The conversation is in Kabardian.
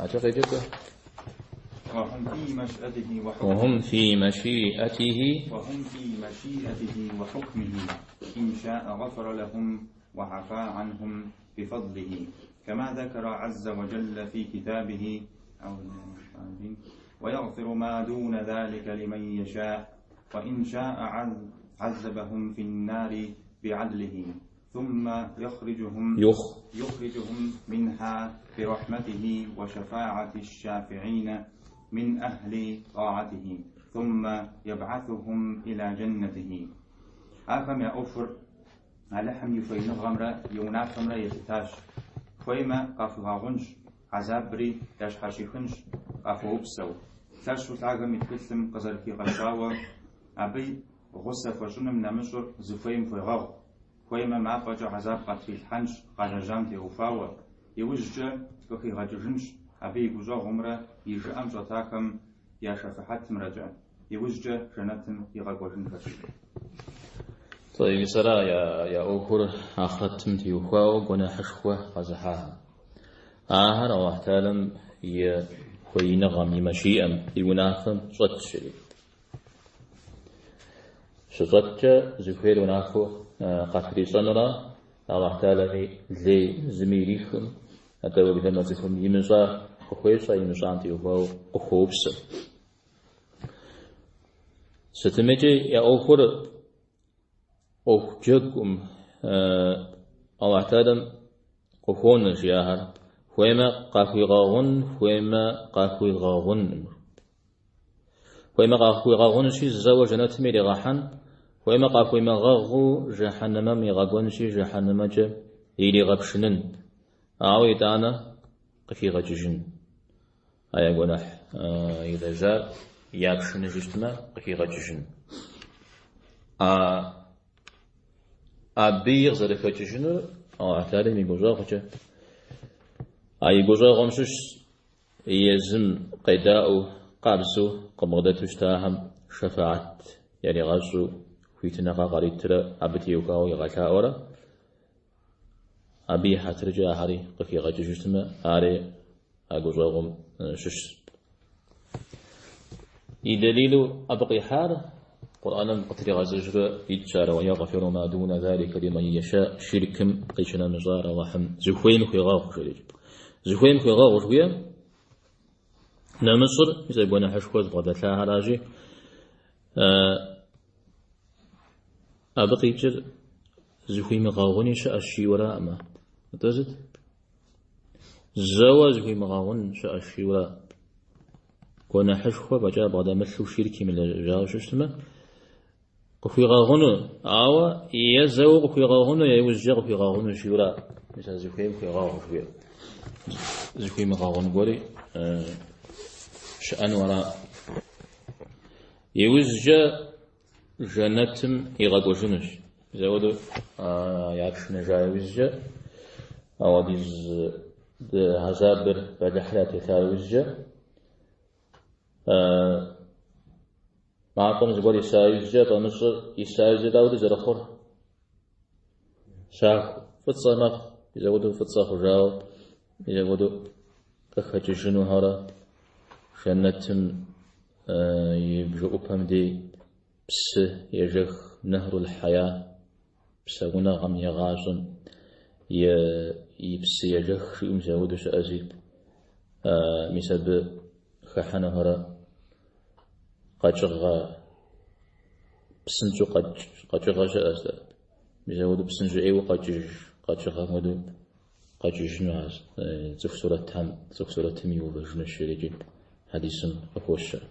Акӏэ къеджэ-тӏэ. وهم في مشيئته وحكمه. وهم في مشيئته. وهم في مشيئته وحكمه إن شاء غفر لهم وعفا عنهم بفضله كما ذكر عز وجل في كتابه أعوذ بالله من الشيطان الرجيم. ويغفر ما دون ذلك لمن يشاء وإن شاء عذبهم في النار بعدله ثم يخرجهم منها برحمته وشفاعة الشافعين من أهل طاعته ثم يبعثهم إلى جنته. Ахэм я ӏуэхур Алыхьым и хуеиныгъэмрэ и унафэмрэ елъытащ. Хуеймэ, къахуигъэгъунщ, хьэзабри ящхьэщихынщ, къахуэупсэу. Лъэщу лъагэм и тхылъым къызэрыхигъэщауэ, абы гъусэ хуэщӏыным нэмыщӏыр зыхуейм хуегъэгъу. Хуеймэ, мафӏэкӏэ хьэзаб къатрилъхьэнщ къалэжьам теухуауэ, иужькӏэ къыхигъэкӏыжынщ абы и гущӏэгъумрэ и жыӏэм щӏэтахэм я шэфыхьэтымрэкӏэ, иужькӏэ жэнэтым игъэкӏуэжынхэщ. Тӏэ, мис ара я ӏуэхур ахърэтым теухуауэ гуэныхьышхуэ къэзыхьахэм. Ахэр Аллахь Тэхьэлам и хуеиныгъэм, и мэшиӏэм, и унафэм щӏэтщ жери. Щыщӏэткӏэ зыхуейр унафэу къатрищӏэнура, Аллахь Тэхьэлами лей зыми ирихым, атӏэ уеблэмэ цӏыхум имыщӏа къыхуещӏэ, имыщӏам теухуауэ къыхуоупсэ. Сытымикӏи я ӏуэхур ӏуэху джэгум Аллахь Тэхьэлам къыхуонэ, жи ахэр. Хуеймэ къахуигъэгъун, хуеймэ къахуигъэгъун. Хуеймэ къахуигъэгъунщи, зэуэ жэнэтым иригъэхьэн, хуеймэ къахуимыгъэгъуу жэхьэнэмэм игъэкӏуэнщи, жэхьэнэмэкӏэ иригъэпшынын, ауэ итӏанэ къыхигъэкӏыжын. А я гуэныхь илэжьар япшыныжу щытмэ, къыхигъэкӏыжын. А абыи къызэрыхэкӏыжынур Аллахь Тэхьэлам и гущӏэгъукӏэ. А и гущӏэгъум щыщ езым къедаӏуэу, къабзэу къыбгъэдэту щытахэм шэфаат яригъэщӏу хуитыныгъэ къаритрэ абы теухуауэ игъэлъаӏуэрэ, абы и хьэтыркӏэ ахэри къыхигъэкӏыжу щытмэ, ари а гущӏэгъум щыщщ. И дэлилу абы къихьар Къурӏэным къытригъэзэжрэ итщ ар, Уэ егъфиру ма дуна залика лимэн ешаӏ, ширкым къищынэмыщӏар Аллахьым зыхуейм хуегъэгъу, жери. Зыхуейм хуегъэгъу жыхуиӏэм нэмыщӏыр, мис а гуэныхьышхуэ зыбгъэдэлъахэращи, абы къикӏыр зыхуимыгъэгъуни щыӏэщ жиӏэураӏымэ. Атӏэ сыт? Зэуэ зыхуимыгъэгъун щыӏэщ жиӏэура. Гуэныхьышхуэ фӏэкӏа бгъэдэмылъу ширк имылэжьауэ щытмэ, къыхуигъэгъуну, ауэ е зэуэ къыхуигъэгъуну, е иужькӏэ къыхуигъэгъуну жиӏэура. Мис а зыхуейм хуегъэгъу жиӏэу. Зыхуимыгъэгъун гуэри щыӏэну ара. Иужькӏэ жэнэтым игъэкӏуэжынущ. Мис апхуэдэу япшыныжа иужькӏэ, ауэдиз хьэзабыр бэлыхьыр ятелъа иужькӏэ, мафӏэм зыгуэр иса иужькӏэ, фӏамыщӏыр иса иужькӏэ дауэ зэрыхъур? Сахуэ, фӏыцӏэ мэхъу, мис апхуэдэу фӏыцӏэ хъужауэ, мис апхуэдэу къыхэкӏыжынухэрэ жэнэтым и бжэӏупэм дей псы ежэх Нэхрул Хьэя, псэуныгъэм и гъащӏэм и псы ежэх жиӏэу мис апхуэдэу щыӏэщи, мис абы хыхьэнухэрэ къэкӏыгъэ псынщӏэу къэкӏ, къэкӏыгъэ щыӏэщ. Мис апхуэдэу псынщӏэу ӏейуэ къэкӏыж, къэкӏыгъэм хуэдэу къэкӏыжыну ар цӏыху сурэтхэм, цӏыху сурэтым иувэжынущ икӏи хьэдисым къыхощыр.